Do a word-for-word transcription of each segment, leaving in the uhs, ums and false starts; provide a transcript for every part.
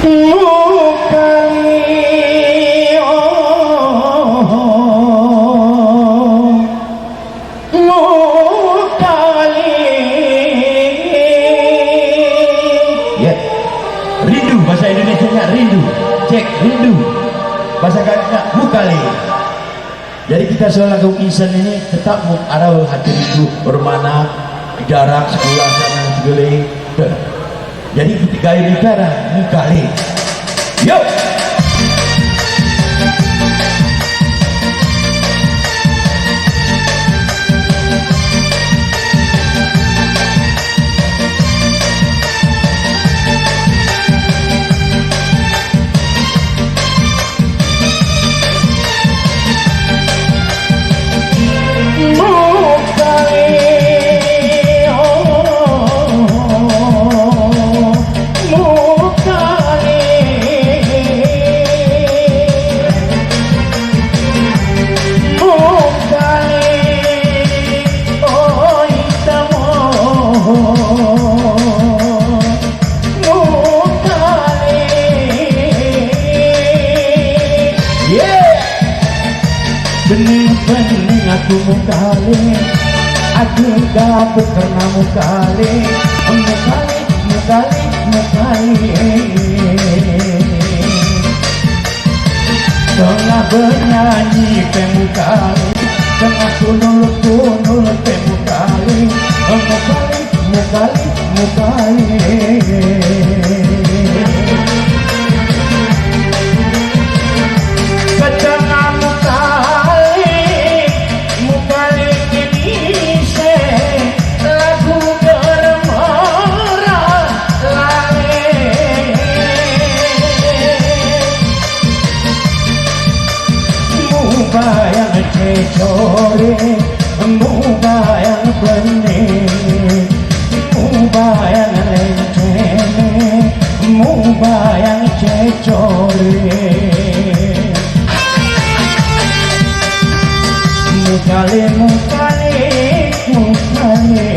Mukali, oh, mukali. Ya. Rindu, bahasa Indonesianya rindu. Cek, rindu. Bahasa Gayo, mukali. Jadi kita sebagai insan ini tetap mengharap hati itu bermakna jarak sekolah sana segala. Jadi ketika ini cara mukali. Yuk. Mukali. Yeah. Bening-bening aku mukali, aku gabuk karena mukali, mukali, mukali, mukali. Teungoh beunyanyi pèng mukali, teungoh kunul-kunul pèng mukali, mukali, mukali, mukali. Keuteungoh mukali, mukali keu miseue lagu Geureumeurah Lalé. Mubayang cit coré, mubayang peuning, mubayang leuncéng, mubayang cit coré. Mukali, mukali, mukali.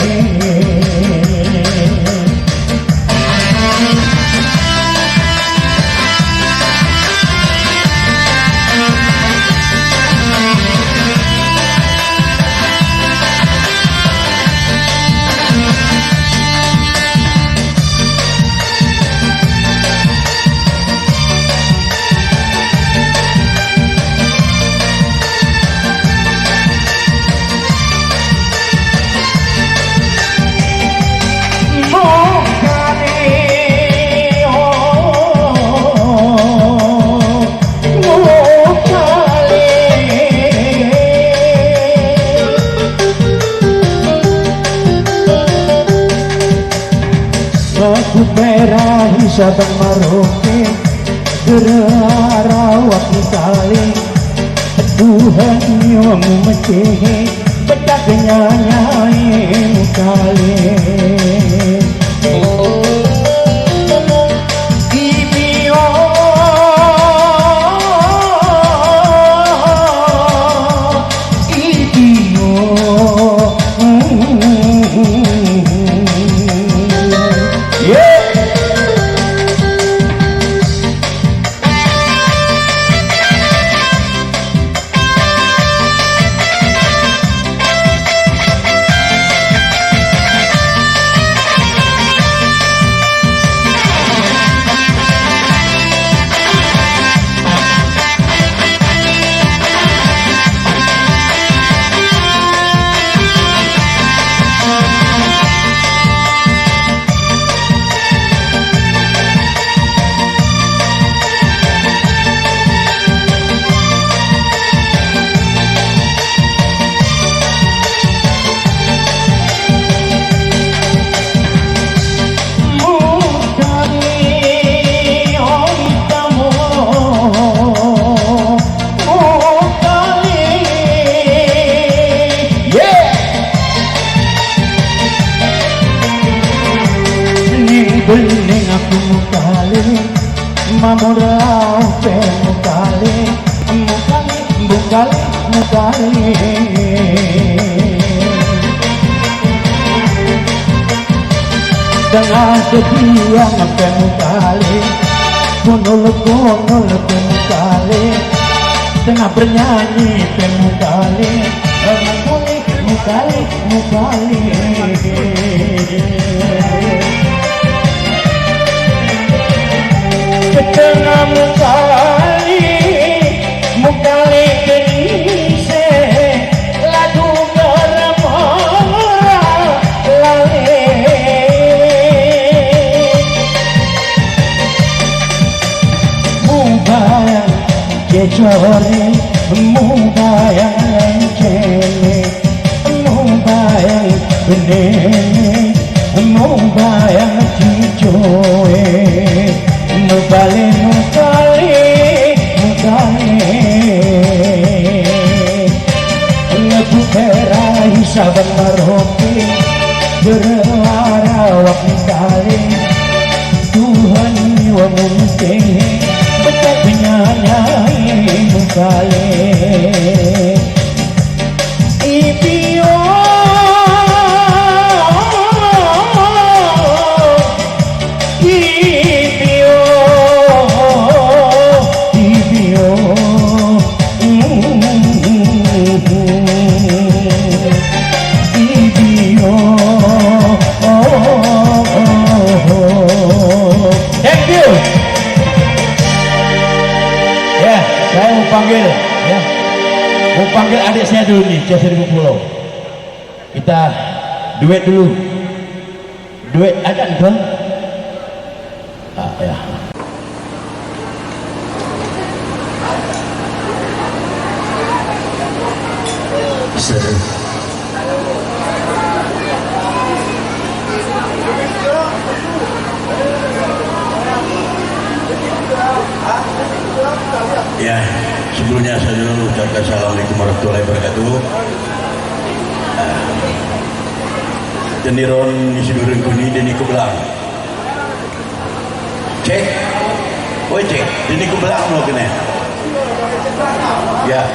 Aku merah saban maroke, geura rawat mukali. Tuhan nyoe meumeucéh, beudak nyan nyai mukali. Ibio. Bening-bening aku mukali, mamurau pèng mukali, mukali, mukali, mukali. Teungoh teubiang pèng mukali, Konyol-konyol peuet kali, tengah bernyanyi peuet kali, mukali, mukali, mukali. Teungoh mukali, mukali keunisé, lagu geureumoh lalé. Mubayang jejore, mubayang lenceng, mubayang beunene, mubayang tijoe, mubale mukali, mukali. Ngeubukera saban maroke, beureuara wak mukali. Tuhan wa mungke, beutôi nyanyi mukale. Ibio, ibio, ibio. Thank you. Ya, saya mau panggil, ya. Mau panggil adik saya dulu nih, Cah Seribu Pulau. Kita duet dulu. Duet adan ke? Ah, ya. Seru. Ya, sebelumnya saya dulu ucapkan assalamualaikum warahmatullahi wabarakatuh. Tendiron di seluruh kuni dan di kebelang. Cek. Oi, cek. Ini ku belang mau kena. Ya.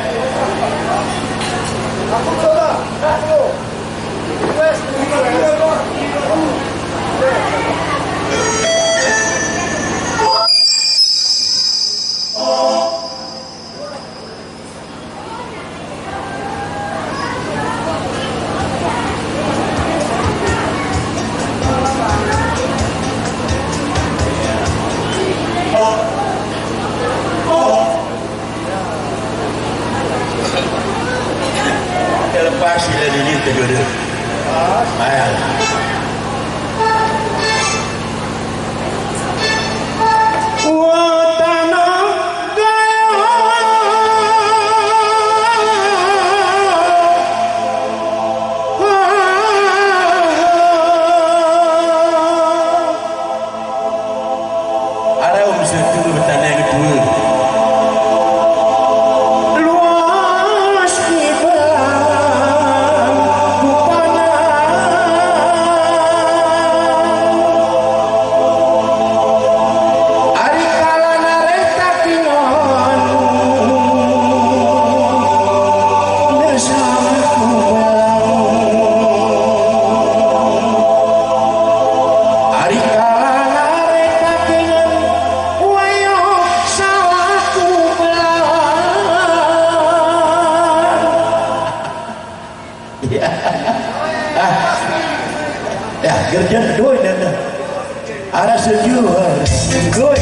Terlepas sila diri tegur. Ayah. Wah, tanah gaya. Arau seutôt tanah geutuwö. Luwah kiblat kupandang. Ari kala nareh takingon, desya kublang. Ari kala nareh takingon, wayah salah kublang. Ya. Ah. Ya, geurjeuet doi dan dah. Arah setuju, ha. Doi.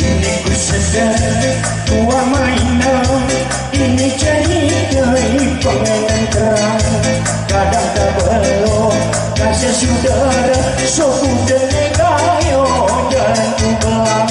Ini ku sedang tua mainan, ini jadi dari pengenan terang. Kadang tak belum kasih saudara, sobu dengan kayu jalan kubang.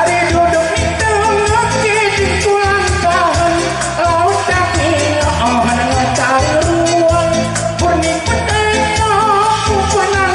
Ari duduk di tengah kiding tulang tahan, laut tapi nyoe hana taruan. Purni petai nyoe ku peunang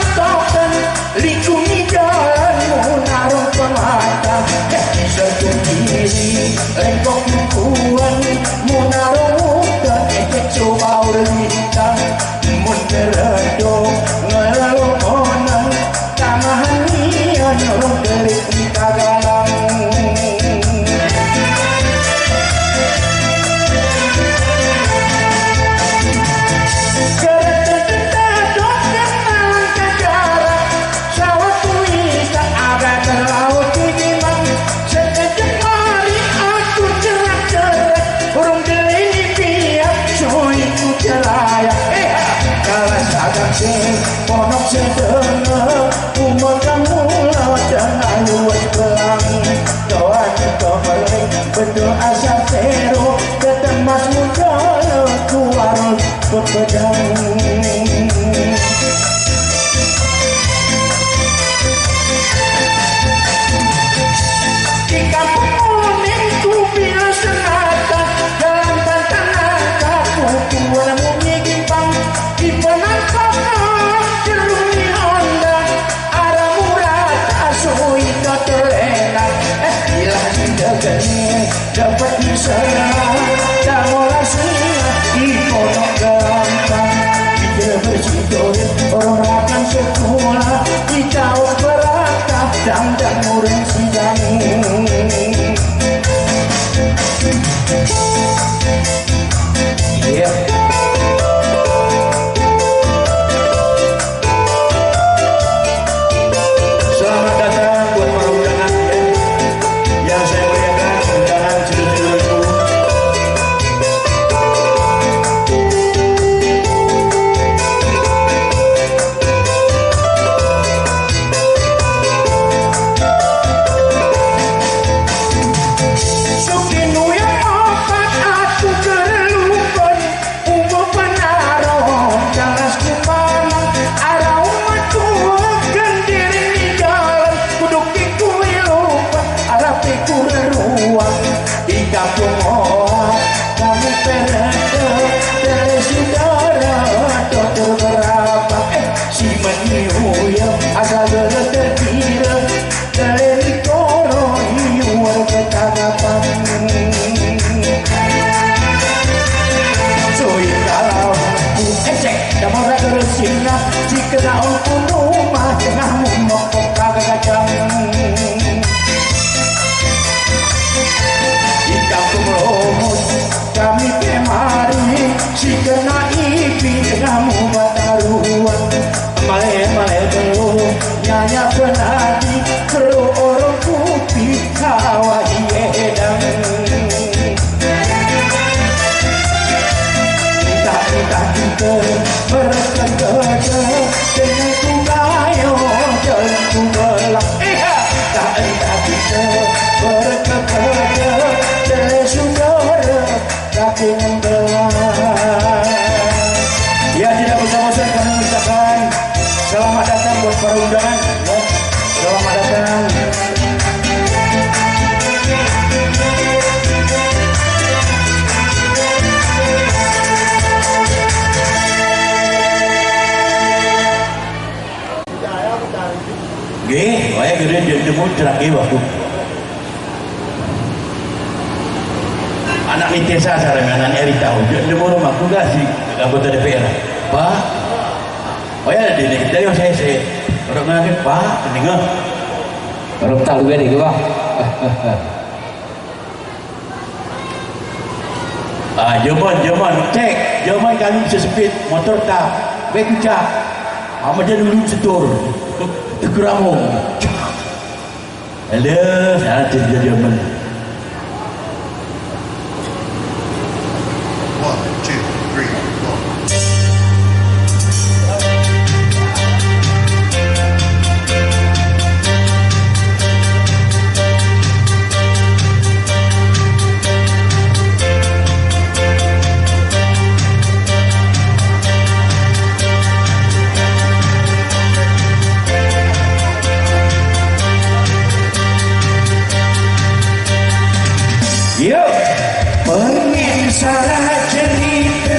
Ponok sideungoe, umu kamoe teungoh luwat beulang. Doa nibak beuréng, beudôh asai seuroh, teuteumas muda kuat beupeudang. Di kampung Uning kupiôh seunata, dalam tantangan ka kukuat munyi gimpang. Di peunangkapan jeurumi honda, arah murah tasui ka teulena. Eh, ilah jideukeue dapat diseurah, damoh raseunya di ponok gampang. Kita bersyukur orang rakan sekolah, kita berangkat dan dan murid sidang. Iya. Selamat datang buat para undangan, ya. Yang saya muliakan, undangan seluruh-seluruhku. Sukinu nyang opat atu keureulokan, umu peunarong jalas kupalang, arah umat tuha gendering di jalan, kuduk di kuil lupa, arah piku ruang, di kampung oha, kami peureuka, dari syedara, doktor beurapa, eh, si meunyoe, asa geuleuteuk dira, Dari koro iwar ketanggapan. Sui kalau ku ecek, damara terus singa, si kena pun rumah tengah mumok kagak kacang. Di kampung Romos kami kemari, si kena ipi tengah mubat taruhan. Malée-malée beungoh nyan peunadi, keu ureuëng kupi hawa hiedang. Entah-entah kita berkekerja dengan kubayo dan kubelah. Entah-entah kita berkekerja dengan saudara. Tapi ngon belah. Ya, tidak bosan-bosan kami ucapkan selamat datang buat para undangan. Ya, selamat datang. Nggih, wayah geude jeuet teumu teurakee waktu. Anak mitesa sarangan aneuk ritau, jeuet teumu rumoh tugas di anggota D P R. Pak, wayah di ni kita yo saya saya. Orang ngani Pak, deungoe. Orang tahu kan itu, Pak. Ah, jameun, jameun, cek. Jameun kami seuseupiet, motor ta, bèk kucak. Hana jeuet ulôn seutôt. Teukeuramoe. Alah, salah terjadi jameun. One, two, three, four. Yuk, pengen salah cerita.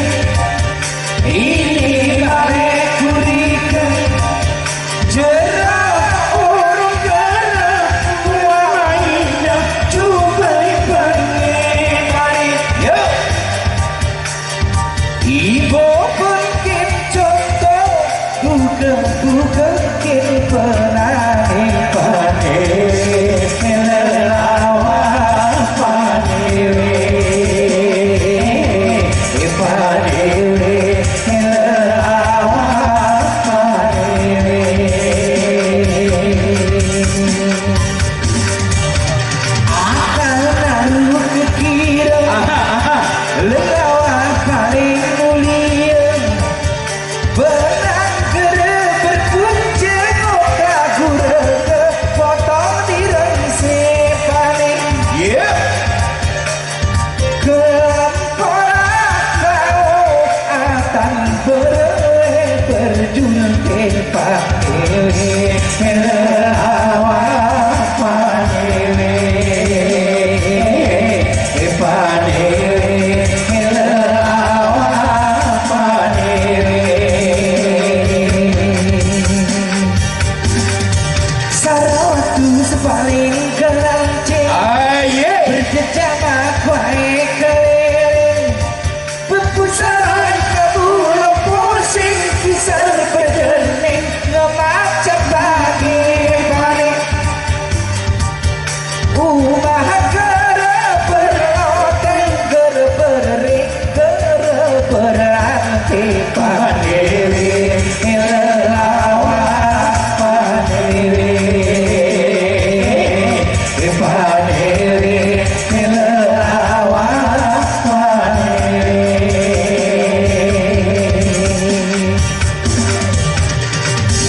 Ini balai kurika, jerah urung geureuh, buah indah cubai pengin marit. Yo! Iboh peukin contoh, bukon-bukon kin peurani pané, leulawa pané. Aha, aha. Beureueh beurjun teumpat dewe, awak panewe, panewe, awak panewe. Saratu sepaling keurang cit, ah, ye, beurjejama kuai keulileng. Peupusaran kabulong pusing, kisar peudeuning ngon macam bagi balik. Umat geureubeuroteng, geureubeurek, geureubeurang tipan diri. Ilawa pandiri, pandiri, ilawa pandiri.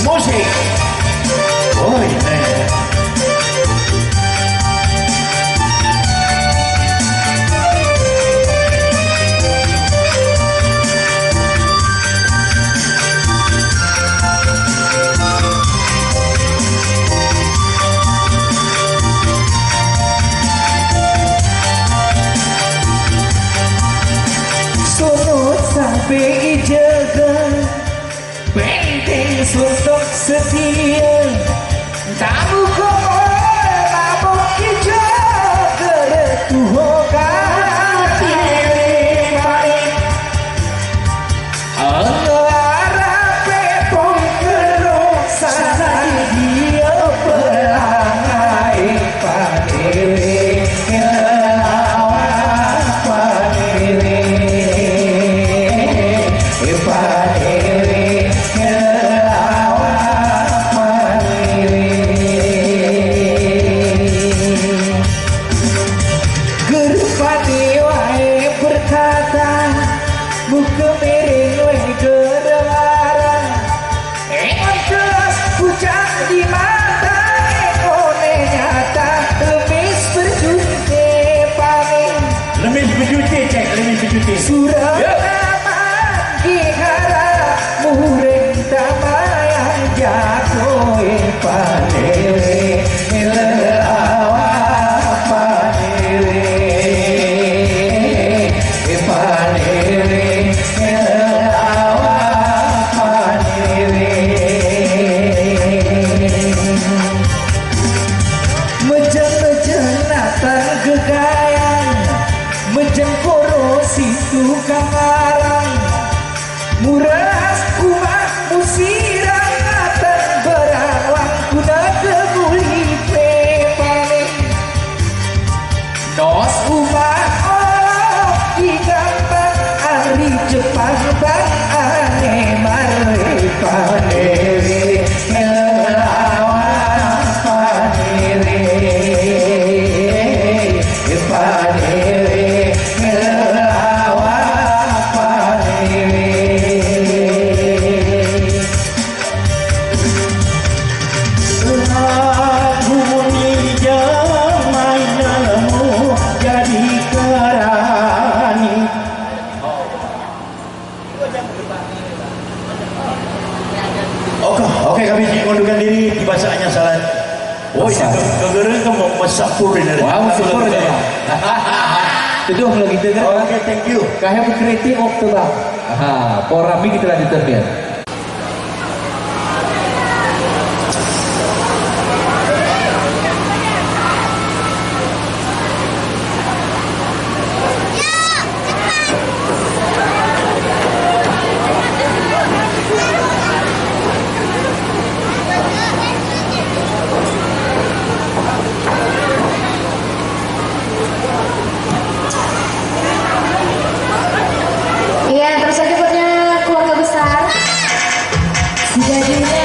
Musik. Oi, neh. Sunut sabe ijaga, benteng suntok setia. Tamu komoe mabok ijo geureuh tuho ka tiwi paling. Anggara pepong keurok sana dia pelangai padewe. Lawa panewe, panewe, lawa panewe. Geurupa ni wae peurkata, muka miring weh geurelara. Ngon teulos pucak di mata, ék kone nyata, leumis beujute pané. Leumis beujute, cek, leumis beujute. Surah, ya, aman di hara, muréng tamayang jagoe pané. Lawa panewe, panewe, lawa panewe. Meujeuen-meujeuen na tan geugayang, meujeuen koro situ ka marang. Murah umat musirang atan beurang wan kuna keubuli pepane. Nos umat oh di gampang ari Jepang bang ane mare pane. Lawa panewe, panewe, lawa panewe. Lagu ni jamai nalemu jadi karani. Oke, oke, kami mengundurkan diri di bahasannya salah. Oh, ya, ke-, ke-, ke-, ke-, mau mesapur ini. Wah, mesapur ini. Tuduh kalau gitu kan. Oke, thank you. Kahai mengkritik waktu lah. Aha, porami kita lanjutkan dia. Iya, terus selanjutnya keluarga besar. Sejadinya.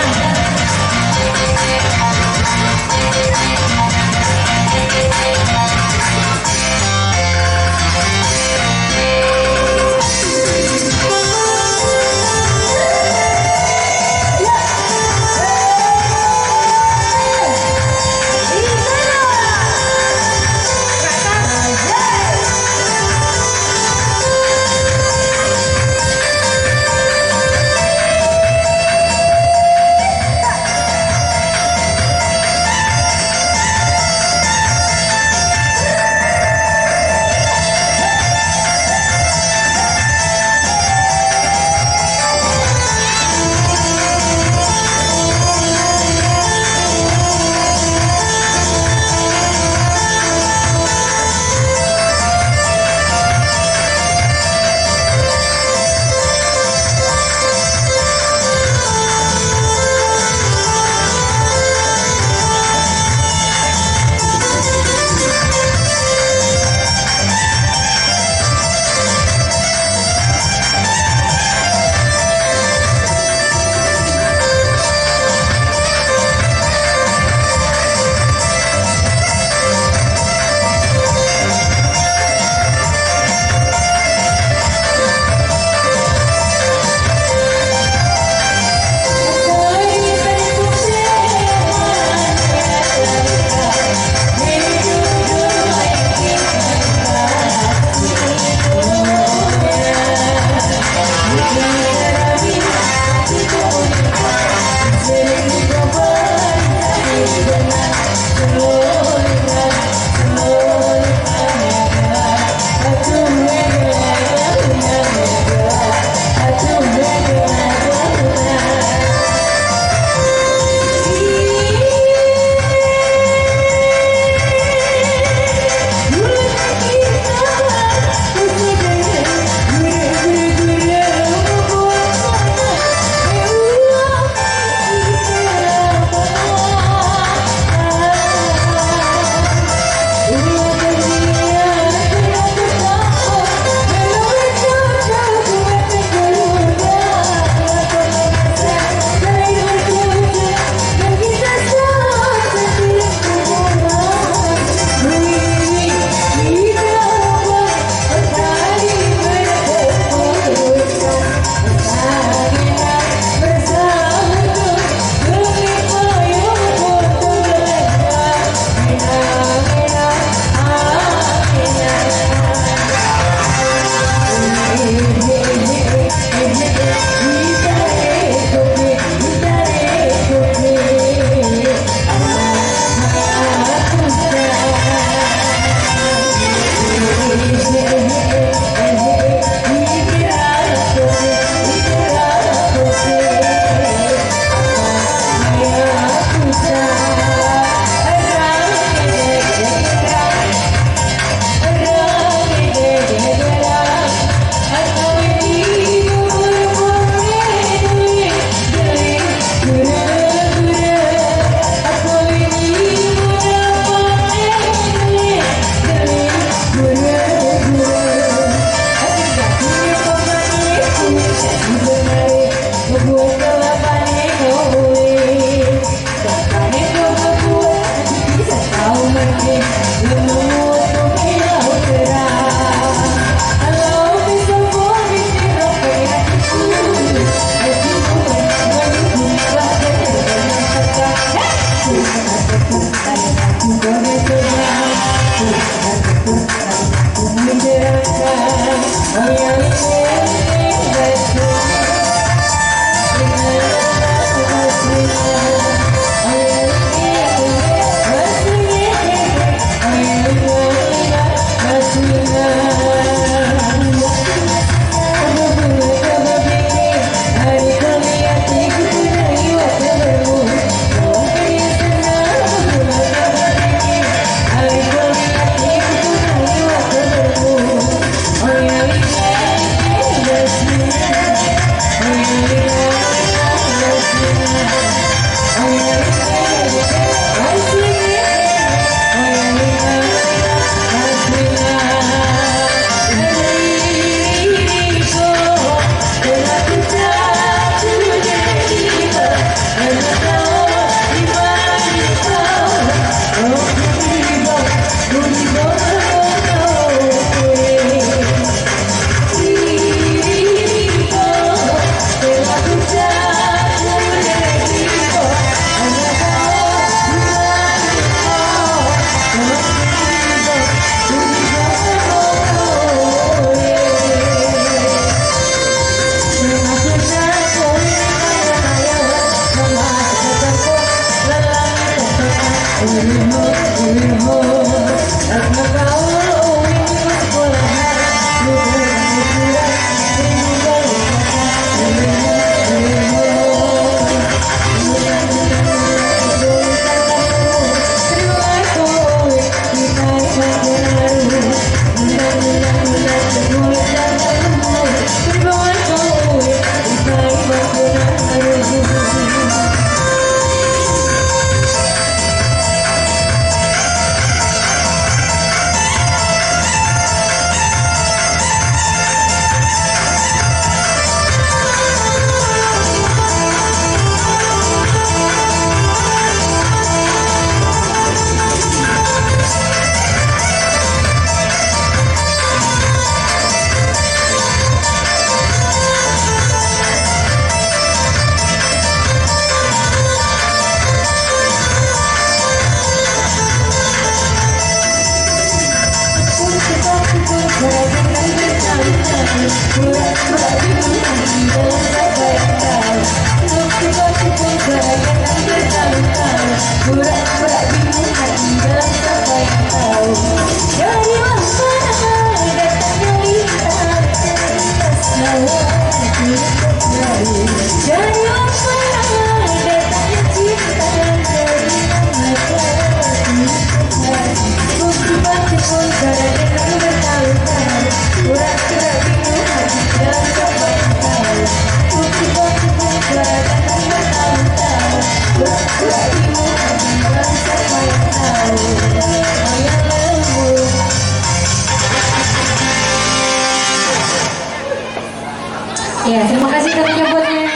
Ya, terima kasih kami nyebutnya.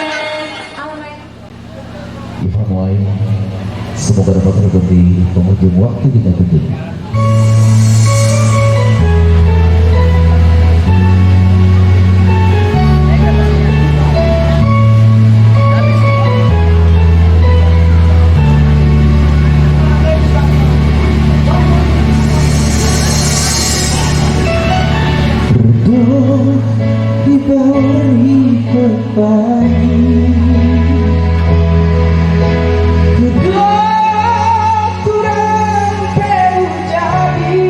Ivan Wai, semoga dapat terhibur di penghujung waktu kita tutup. Redoh diberi pepaya. Keudroe kurang peue jadi.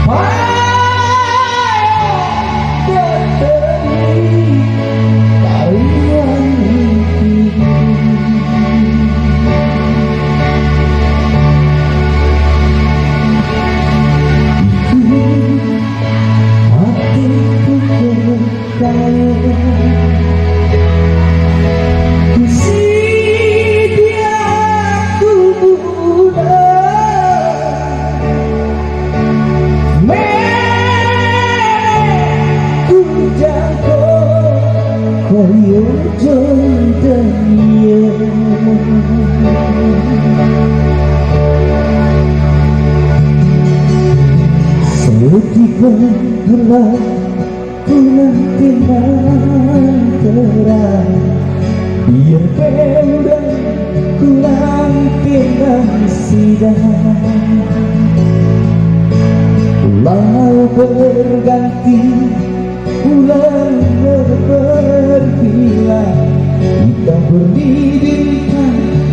Payah teuteubi kayuan mimpi. Itu hati ku. Seudeh geulah Kulang timang keurang, biar peue ureueng kulang timang sidang. Ulang berganti, ulang berbilang, kita berdiri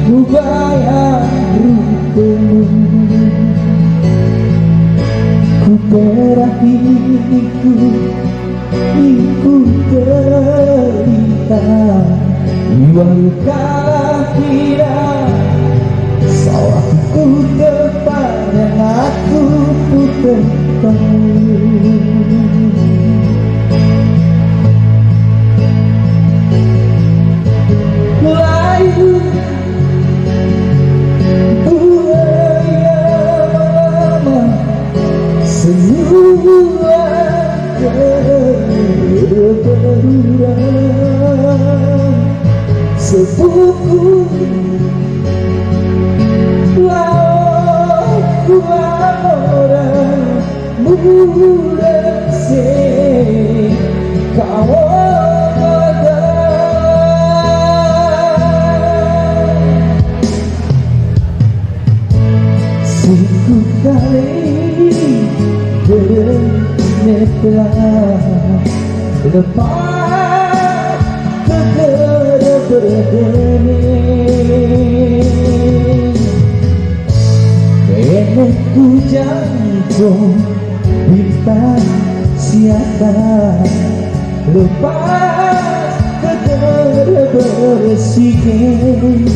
mubayak rukun. Ku terakhir Iku teurita, iwan kalah kira, sawah ku teupanyang aku putôh tông. Layu Buaya mama senyum. Sepuku lawan dua orang muda sekawan. Siku kali deungon telah lepas keudroe berdeni. Keuneuk kujangkong bintang siata. Lepas keudroe beusigoe,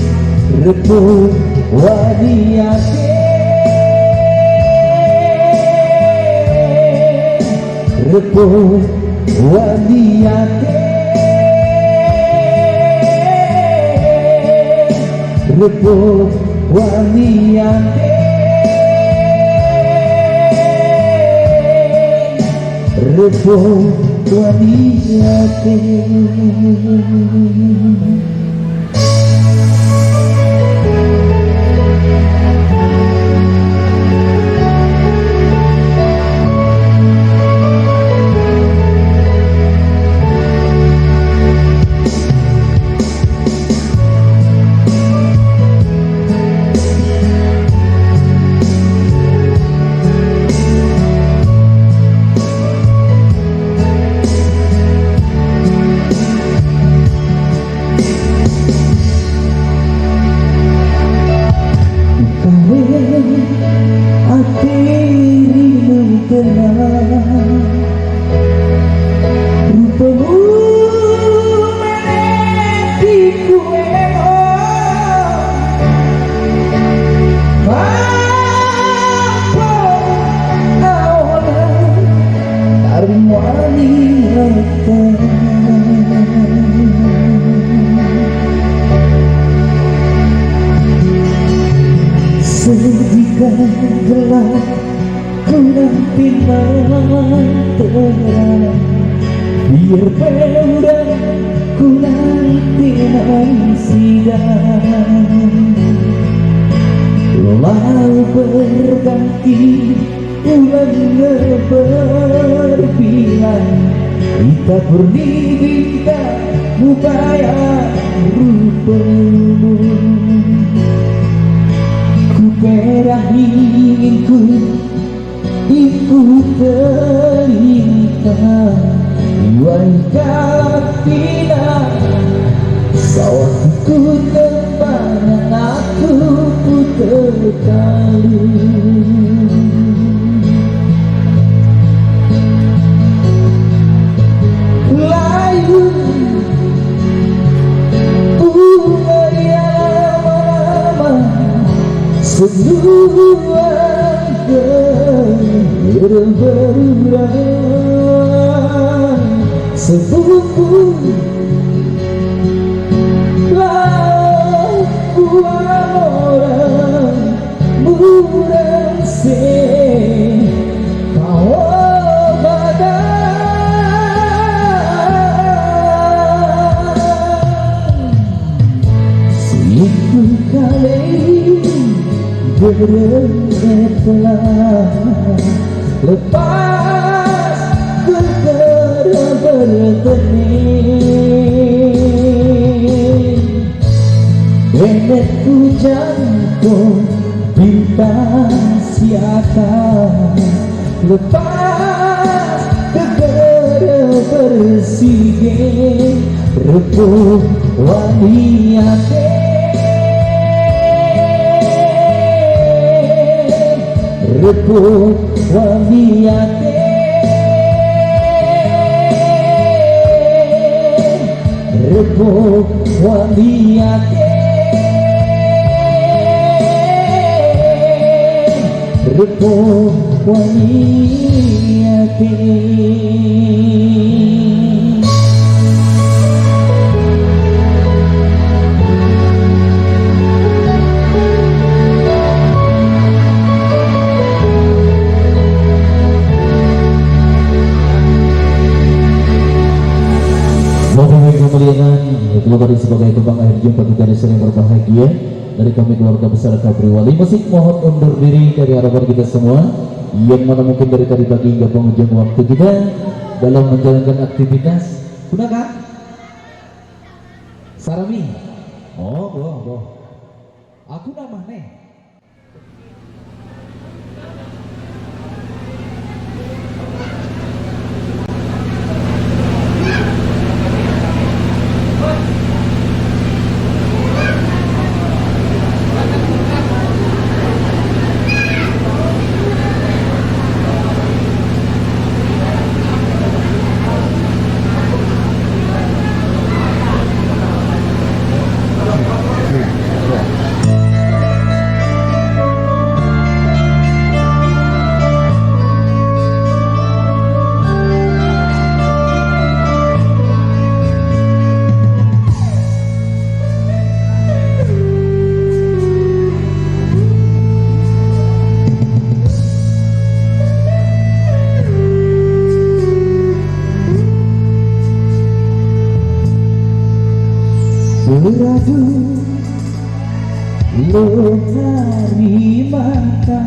reupôh wadi até. Reupôh wadi até. Reupôh wadi até. Reupôh wadi até. Wali rata. Seudikan geulak kunang timang teurang, biar peurang kunang timang sidang. Lau berganti Ulôn neupeurbilang, ita peureuni bintang mubaya rupeue. Kupeurah ingin ku, ingin ku teulingka, wahai katina, sawah ku teumpat. Aku puteukalu layu, umat lama-lama seuluruh berurang sepupu lawan urang Murang se kawa badan. Siku kali berembe telah lepas keterang bertemu. Beuneuk kujangkong bintang siata lepas keu beureubeureuh sigé reupôh wali até. Reupôh wali até. Reupôh wali até, reupôh wali até. Bapak Ibu kemuliaan, keluarga sebagai kembang akhir jumpa kita di sini berbahagia. Dari kami keluarga besar Kabri Wali Musik mohon undur diri dari hadapan kita semua. Yang mana mungkin dari tadi pagi hingga penghujung waktu kita dalam menjalankan aktivitas. Kuna kah? Sarami. Oh, boh, boh. Aku nama nih. Beuradu lôn hari mata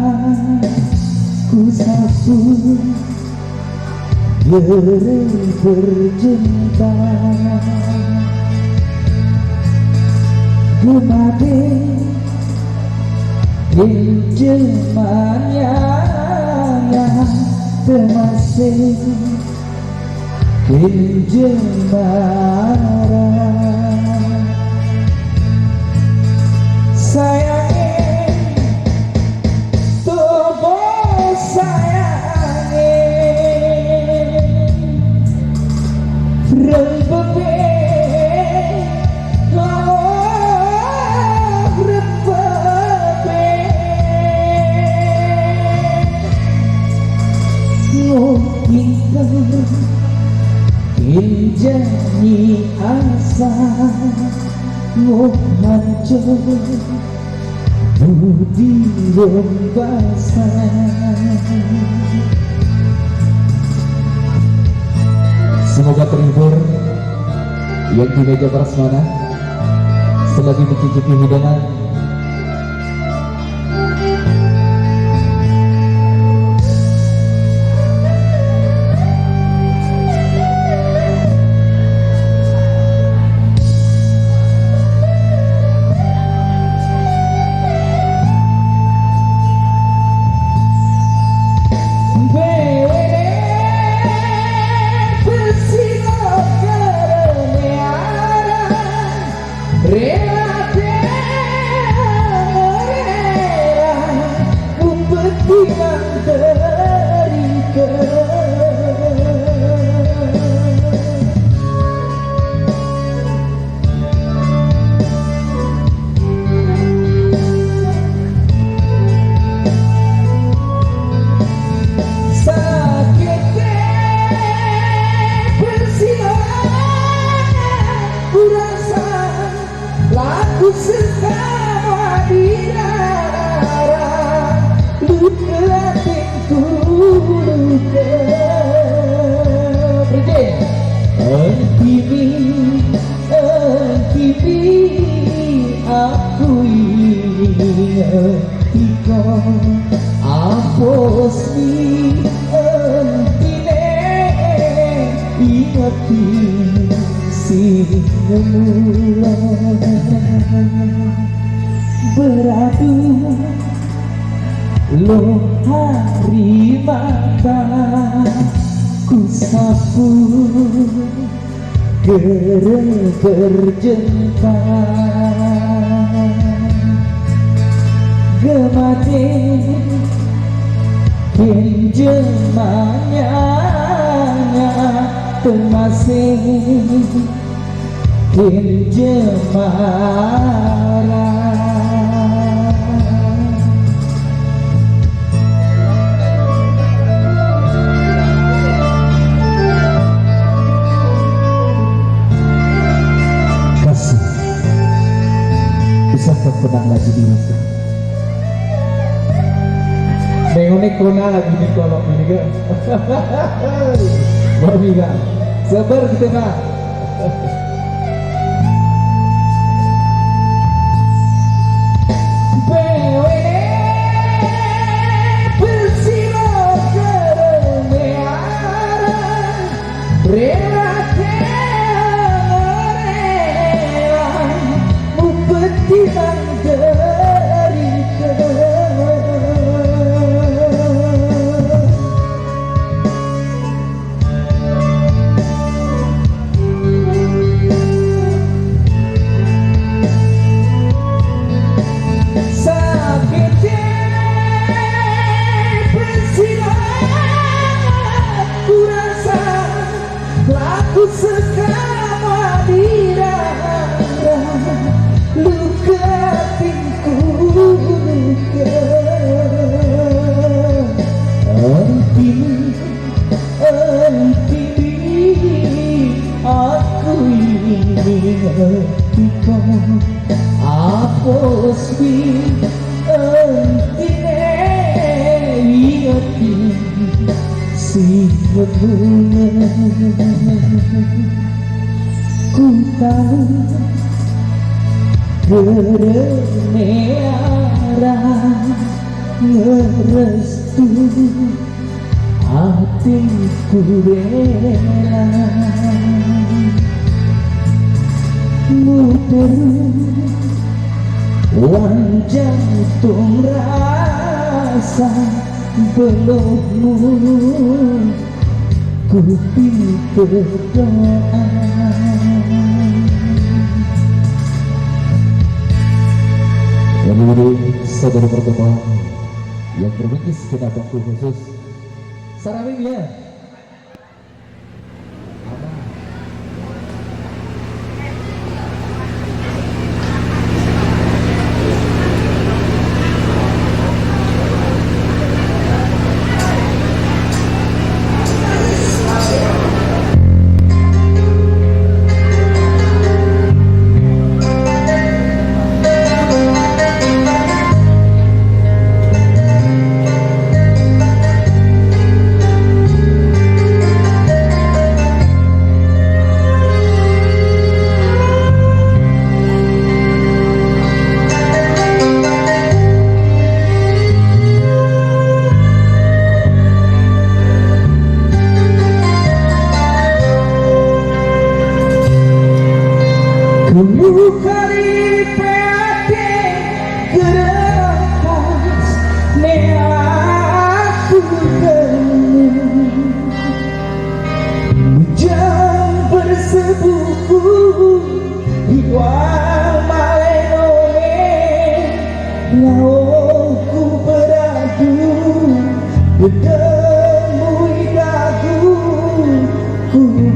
kusapeue Geureubeurjinta geumadé, keu jelma nyang teumaséh, keu jelma rab. Sayang Tuboh sayang, reumpeuphé lawah reumpeuphé. Ngon tingkah Janji asa moh hancô, budi lom basa. Semoga terhibur yang di meja prasmanan selagi mencicipi hidangan. Rela teuh meurela, kupeugah teurimong. Sakét teuh peusilakan kurasa. Laku seukama di dara, luka até ku luka. Bridging. Euntibi, euntibi, aku ingat. Iko apos mi euntiné ingat si ngeumula. Beuradu lom hari mata kusapeue. Geureubeurjeumpa geumaté kheun jeumanya teumaséh kheun jeumara. Kasih. Bisa terkenang lagi di masa. Nengok ni kona lagi di kolom ni ke? Baru juga. Sabar kita nak. Sakét peusilakan kurasa, laku seukama di dara, luka até ku luka. Hati Euntibi aku ingat iko, apos bi euntiné ingat si ngeumula. Ku tahu keureunée arah ngeureustu. Até ku rela meuteureu wan jantong rasa, beulôh mu ku pintoe doa. Jadi, saudara pertemuan yang bermisi kenapa khusus. Sarawik ya.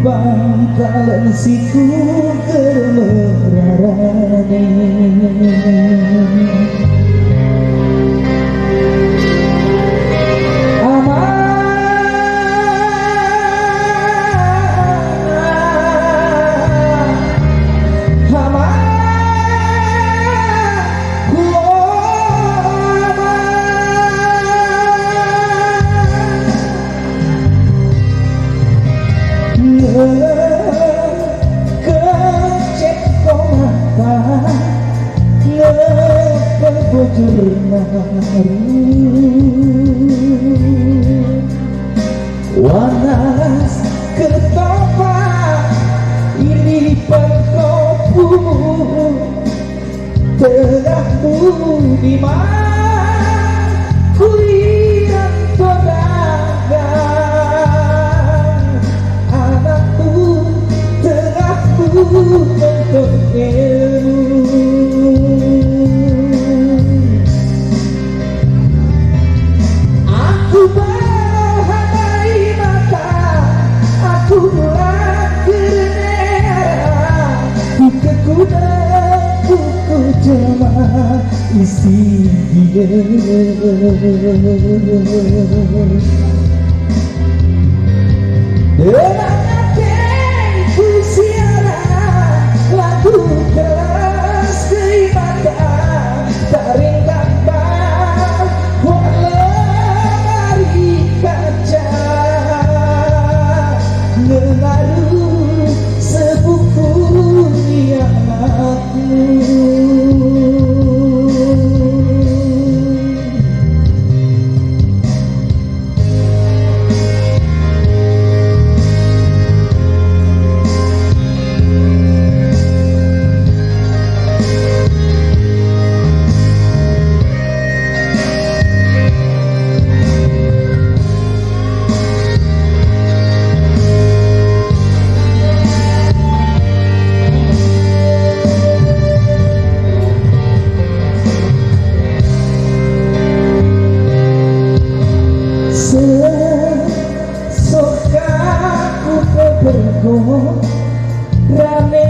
Bantalan siku keur meurarani. Ama, ama, Keucék mata, ngeubujur maru. Wanas keutopa, ilipan kopu. Teungoh bu diman kuiran pedagang, anakku teungoh bu nonton ilmu. Aku beuhadai mata, aku bulat keureuna, ku keuguna kuku jama isi dia. Deungon até kusiara lagu kelas keuimatan. Taringgang bak lemari kaca, ngeungaru seubuku nikmatmu. Soe ka kupeubeureugoe ramé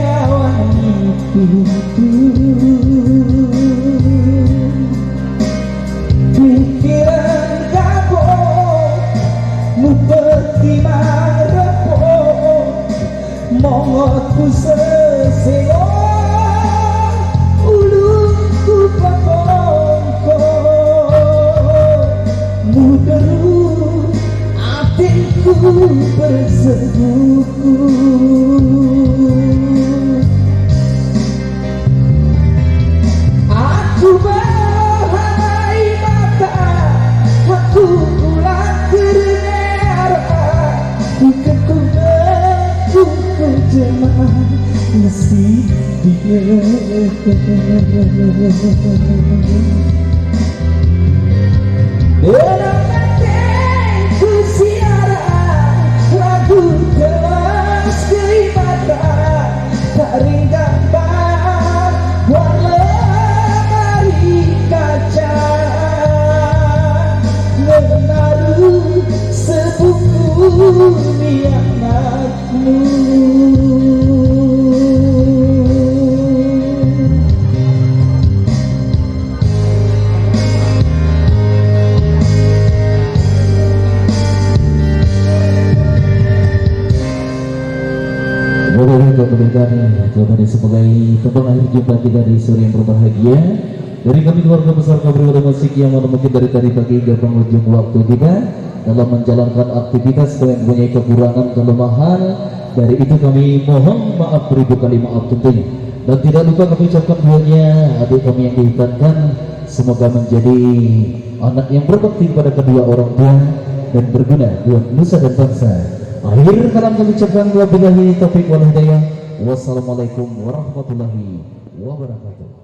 awak nyan pintoe. Pikeran gabong mupeutimang reupok. Mongot kuseuseue ulôn kupakongkong, muderu ateuku beuseubuku. Aku beuhadai mata, aku bulat keureuna rasa. Kukeue-keue, kukeue jeumaah nasib dia. Dalam até kusiara lagu kelas keuimatan. Taringgang bak lemari kaca, ngeungaru seubuku nikmatmu. Bapak-bapak, mudah-mudahan kami sebagai tembang akhir jumpa kita di sore yang berbahagia. Dari kami keluarga besar Kabri Ulama Siki yang mana mungkin dari tadi pagi hingga penghujung waktu kita dalam menjalankan aktivitas, kami mempunyai kekurangan, kelemahan. Dari itu kami mohon maaf beribu kali maaf tentunya. Dan tidak lupa kami ucapkan doanya adik kami yang dihitankan, semoga menjadi anak yang berbakti kepada kedua orang tua dan berguna buat nusa dan bangsa. Akhir kalam kami ucapkan, wabillahi taufiq wal hidayah. Wassalamualaikum warahmatullahi wabarakatuh.